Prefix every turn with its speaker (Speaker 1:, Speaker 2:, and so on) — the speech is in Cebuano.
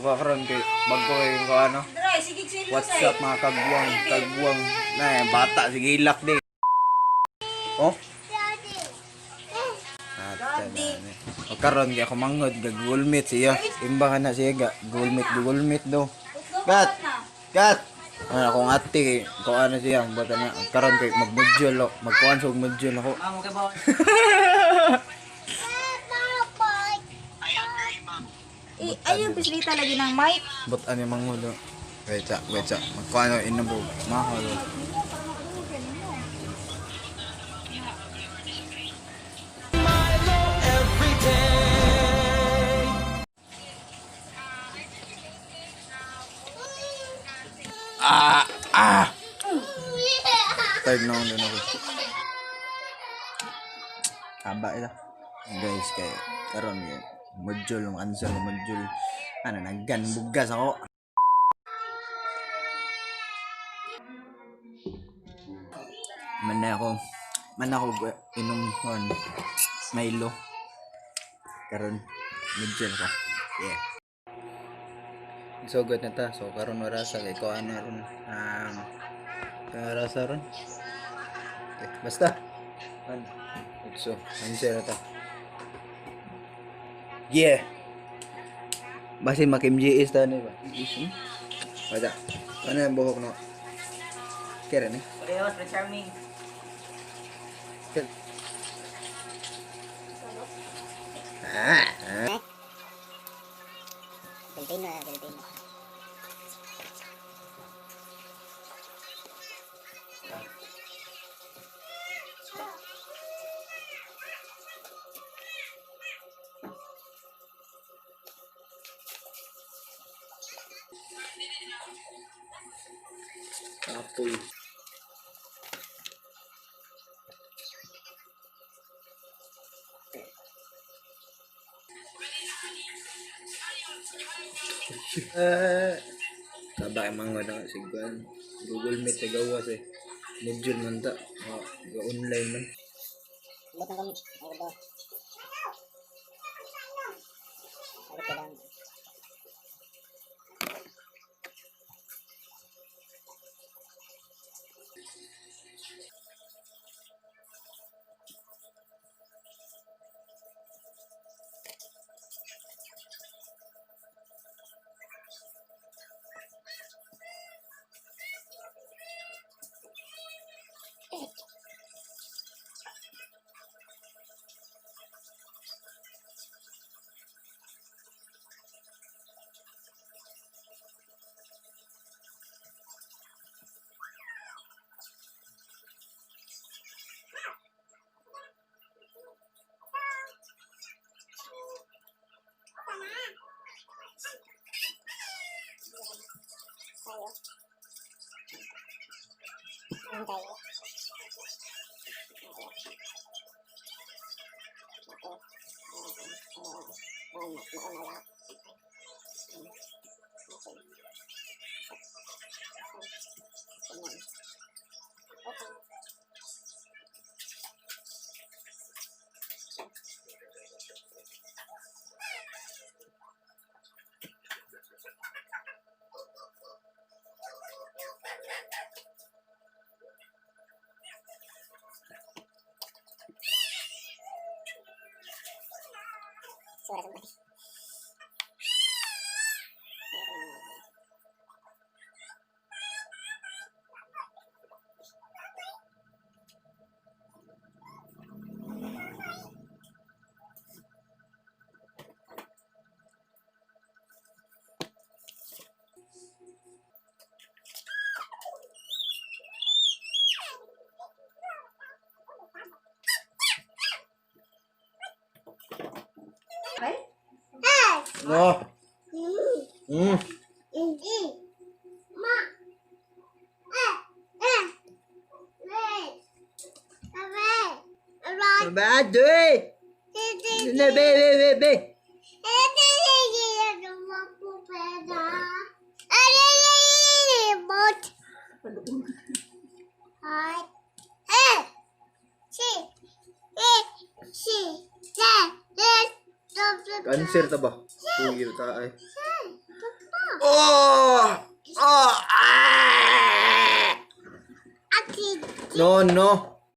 Speaker 1: Ako karon kay bago kay ko ano.
Speaker 2: Dry, sige silo.
Speaker 1: What's up, mga kagwang, kagwang. Na bata sige ilak di. Oh. Ate na ni. O karon kay ako manghod ga Google Meet siya. Imba ka na siya ga Google Meet, Google Meet do. Kat. Kat. Ano akong ate kay ko ano siya bata na karon kay mag-module ako, magkuan sa module ako.
Speaker 2: Eh, ayun, pislita lagi ng mic.
Speaker 1: But ano yung manghod oh. Wait sa, wait sa. Magkuan ako inabo. Mahal. Ah! Ah! Tired na ako dun ako. Haba ito. Guys, kay karon kay module ng answer ng module. Ano, naggan bugas ako. Man na ako. Man ako inom kon Milo. Karon module ko. Yeah. Sugod na ta. So karon orasa kay ko ano ron. Orasa ron. Okay, basta. An. So, answer na ta. Yeah. Basin mak MGS ta ni ba? Wala. Ano ang buhok no? Kira ni.
Speaker 2: Parehas, na charming.
Speaker 1: Ah. Ah.
Speaker 3: Pilipino, Pilipino.
Speaker 1: Apoy. Eh, Taba ang mga na sigwan. Google Meet sa gawas eh. Module man ta. Oh, ga online man.
Speaker 3: Ba't ang kami? Ang ba? Ano pa lang? Tayo. Ang tayo. Suara somebody.
Speaker 2: Ay?
Speaker 1: No. Badoy. Na be be be be. Cancer ta ba? Tuyo ta ay. Oh! Oh! Ah! No.